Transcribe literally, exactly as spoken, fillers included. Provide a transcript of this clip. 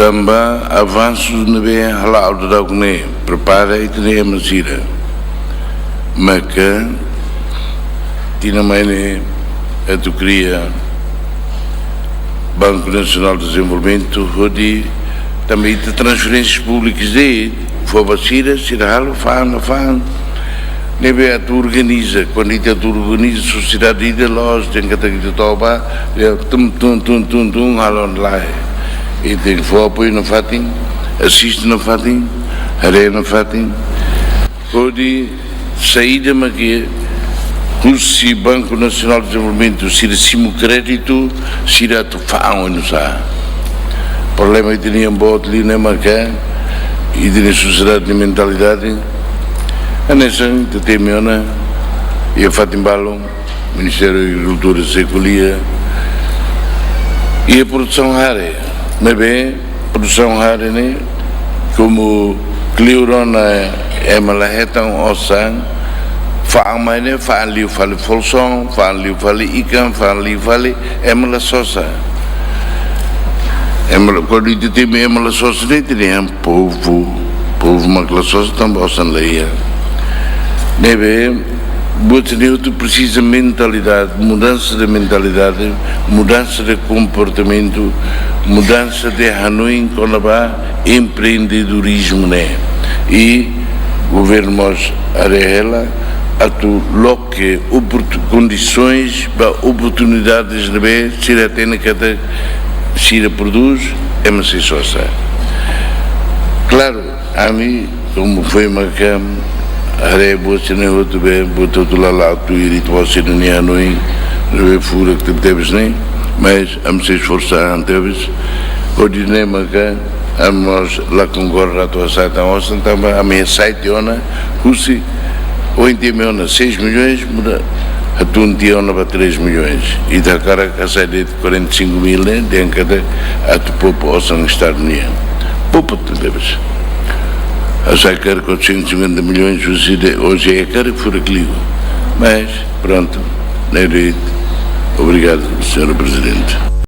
Tanba avansu ne'ebé hala'o daudaun ne'e, prepara ita-nia ema sira. Maka tinan mai ne'e atu kria Banco Nacional de Desenvolvimento, hodi tanba ita transferénsias públikas de'it, fó ba sira, sira halo, fa'an, fa'an. Ne'ebé atu organiza, kuandu ita atu organiza sosiedade ida loos, tenke ita toba, ya, tum, tum, tum, tum, tum, halo lai. Ita fó apoiu nafatin, asiste nafatin, haree nafatin. Hodi saida mak husi Banco Nacional de Desenvolvimento, sira simu kréditu, sira atu fa'an oinsá. Problema ita-nia boot liu ne'e maka, ita-nia sosiedade nia mentalidade, hanesan ita temi ona iha fatin balun, Ministériu Agrikultura sei ko'alia, iha produsaun hare, maibé produsaun hare ne'e, komu kleur ona ema la hetan osan, fa'an mai ne'e, fa'an liu fali folsoon, fa'an liu fali ikan, fa'an liu fali, ema la sosa. Ema la, kuandu ita temi ema la sosa ne'e, ita dehan povu, povu mak la sosa tanba osan la iha. Ne'ebé, buat sira-ne'e hotu presiza mentalidade, mudansa de mentalidade, mudansa de komportamentu, mudansa de hanoin kona-ba empreendedorizmu ne'e. I governu mós haree hela atu loke oportu-, kondisoens ba oportunidades ne'ebé sira hatene katak sira prodús, ema sei sosa. Klaru, ami, komu foin maka, haree buat sira-ne'e hotu be, buat hotu la la'o tuir ita-boot sira-nia hanoin, ne'ebé furak tebetebes ne'e, mas ami sei esforsa an tebes, hodi nune'e maka, ami mós la konkorda atu hasa'e tan osan tanba, ami hasa'e tiha ona, husi, ohin temi ona seis milhões, muda, hatun tiha ona ba três milhões. Ita hakarak hasa'e de'it quarenta e cinco mil ne'e, dehan katak atu poupa osan Estadu nian. Poupa tebes. Hasa'e karik quatrocentos e cinquenta milhões, husi de'it, ohin é karik furak liu. Mas, prontu, ne'e de'it. Obrigadu, señora Prezidente.